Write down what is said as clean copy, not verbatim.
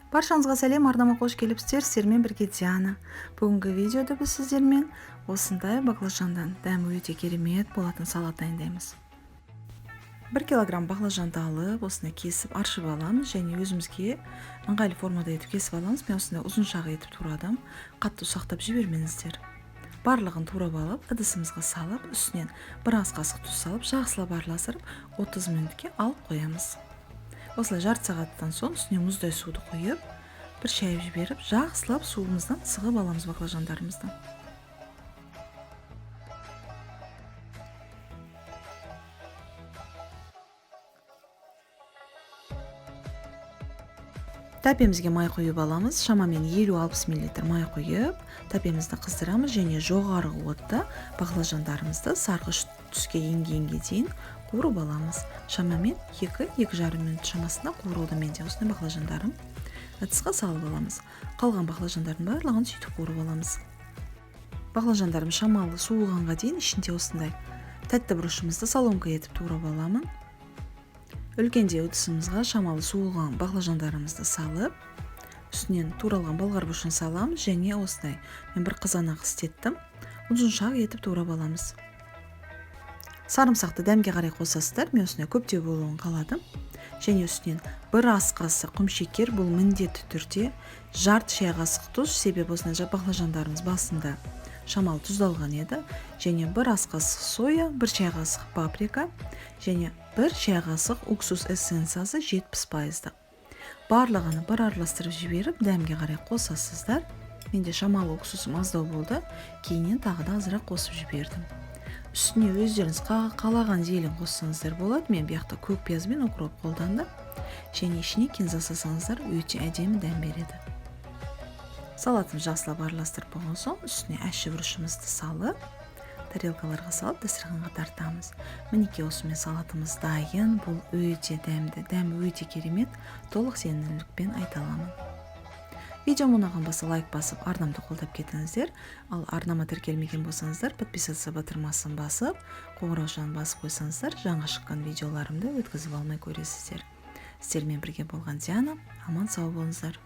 Баршаңызға сәлем, арнама қош келіпсіздер. Сіздермен бірге Диана. Бүгінгі видеода біз сіздермен осындай баклажандан дәмі өте керемет болатын салат дайындаймыз. 1 килограмм баклажанды алып, осындай кесіп аршып аламыз және өзімізге ыңғайлы формада етіп кесіп аламыз. Мен осындай ұзыншақ етіп турадым, қатты ұсақтап жібермеңіздер. Барлығын турап алып, ыдысымызға салып, үстінен бір ас қасық тұз салып, жақсылап араластырып, 30 минутке алып қоямыз. Осылай жарты сағаттан соң үстіне мұздай суды құйып, бір шайып жіберіп, жақсылап суымыздан сығып аламыз баклажандарымызды. Тәпемізге май құйып аламыз. Шамамен 50-60 мл май құйып, тәпемізді қыздырамыз және жоғарғы отта баклажандарымызды сарғыш түске енгенге дейін қуырып аламыз. Шамамен 2-2,5 минут шамасында қуырылды менде осындай баклажандарым. Ыдысқа салып аламыз. Қалған баклажандардың барлығын сөйтіп қуырып аламыз. Баклажандарым шамалы суығанға дейін ішінде осындай тәтті бұрышымызды соломка етіп турап аламын. Үлкендеу ыдысымызға шамалы суыған баклажандарымызды салып, үстінен туралған болғар бұрышын саламыз және осындай мен бір қызанақ істеттім, ұзыншақ етіп турап аламыз. Сарымсақты дәмге қарай қосасыздар, мен осындай көптеу болуын қаладым. Және үстінен бір ас қасық құмшекер, бұл міндетті түрде жарты шай қасық тұз, себебі осындай баклажандарымыз басында шамалы тұздалған еді. Және бір ас қасық соя, бір шай қасық паприка және бір шай қасық уксус эссенциясы 70%. Барлығын бір араластырып жіберіп, дәмге қарай қосасыздар. Менде шамалы уксусым аздау болды, кейіннен тағы да азырақ қосып жібердім. Үстіне өздеріңіз қалаған зелень қоссаңыздар болады. Мен бұл жақта көк пияз бен укроп қолдандым. Және ішіне кинза салсаңыздар өте әдемі дәм береді. Салатымызды жақсылап араластырып болған соң, үстіне әші бұрышымызды салып, тарелкаларға салып, дастарханға тартамыз. Мінекей, осымен салатымыз дайын. Бұл өте дәмді, дәмі өте керемет, толық сенімділікпен айта аламын. Видеом ұнаған болса лайк басып, арнамды қолдап кетіңіздер. Ал арнама тіркелмеген болсаңыздар, подписаться батырмасын басып, қоңыраушаны басып қойсаңыздар, жаңа шыққан видеоларымды өткізіп алмай көресіздер. Сіздермен бірге болған Диана, аман сау болыңыздар.